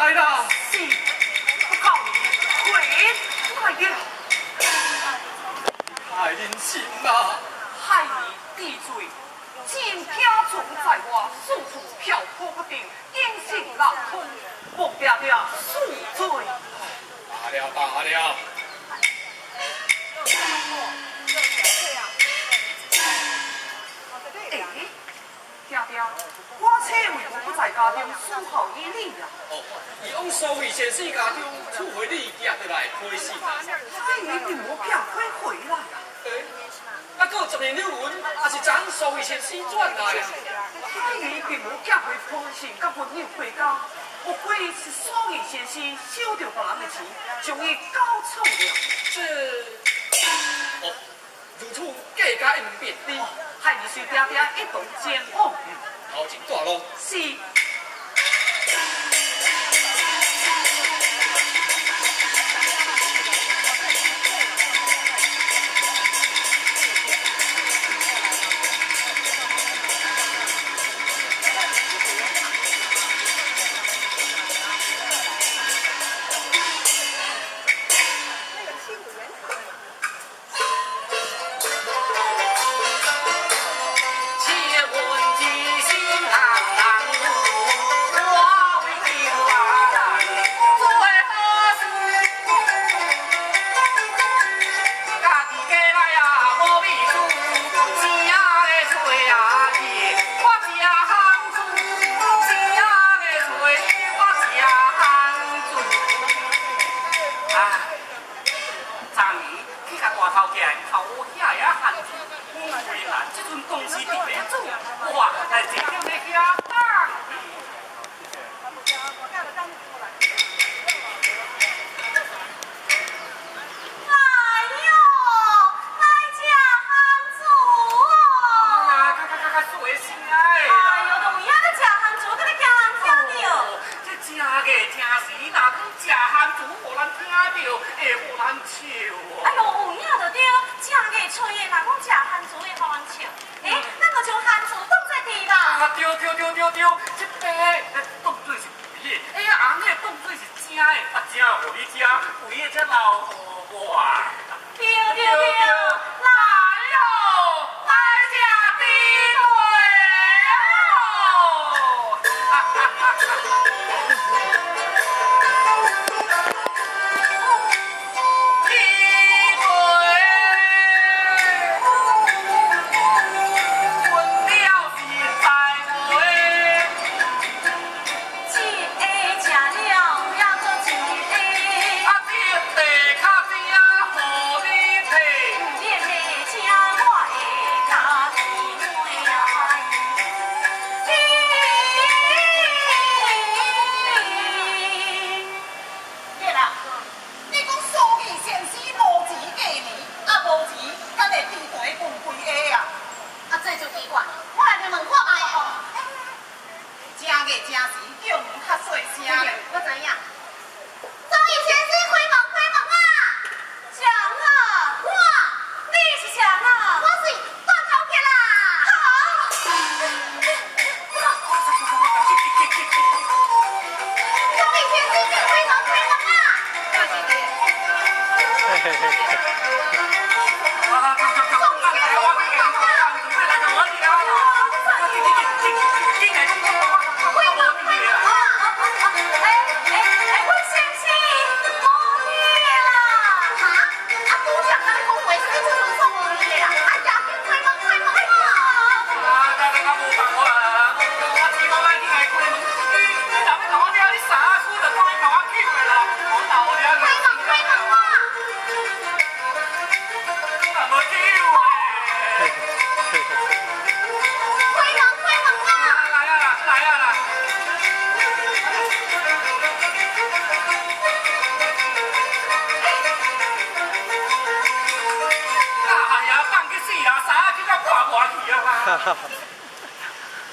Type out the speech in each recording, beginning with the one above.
來啦。是，我教你回來了。害人心啊！害你得罪，真听从在我，四處漂泊不定，音信難通，莫定定恕罪。罷了罷了。欸，定定，我車為何不在家中伺候於你啊？哦，伊往蘇義先生家中處回你寄回來批信啊。孩兒並無寄批回來啊。欸，啊，閣有12兩銀，也是昨昏蘇義先生轉來啊。孩兒並無寄回批信，佮銀兩回家，莫非是蘇義先生收著別人的錢，將伊搞錯了？這，哦，如此計較會便知。孩兒隨定定一同前往。頭前帶路。是。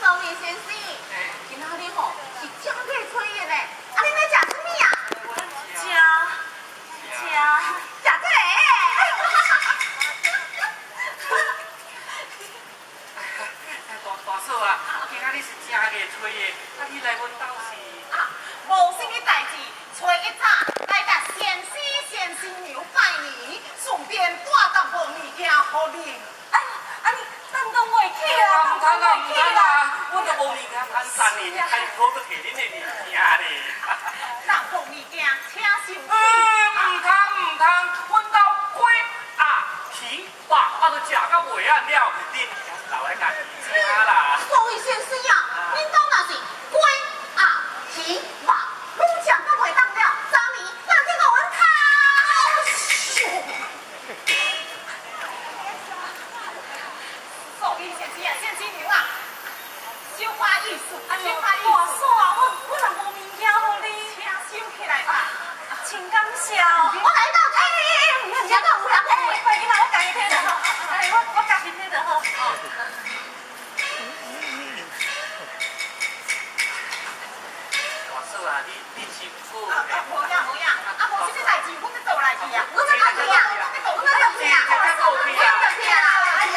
少年先生，今仔日吼是正月初一呢，啊，你欲食啥物啊？食食食这个。大大嫂啊，今仔日是正月初一，啊，你來阮兜是？啊，無啥物代志，早來共先生先生娘拜年，順便帶淡薄物件予恁。哎，啊你擔當袂起啦，毋通啊，毋通啊，阮都無物件通送你，還好閣提恁的物件咧。淡薄物件，請收起。毋通毋通，阮兜雞鴨魚肉啊，都食到袂按了，恁留來家己食啦。各位先生啊，恁兜若是雞鴨魚肉，攏食到袂當了，昨暝哪去予阮偷？各位先生啊，先生娘啊，小可意思，哎呦，小可意大思，嫂啊，我若無物件予你，請收起來吧。真感謝哦。我來到，哎哎哎，唔免，這有人。哎，快點啦，我家己提就好。哎，我家己提就好。大嫂啊，你辛苦。啊，無影無影，啊無啥物代志，阮欲倒來去啊，阮欲倒去啊，阮欲倒去啊，阮欲倒去啊。哎呦，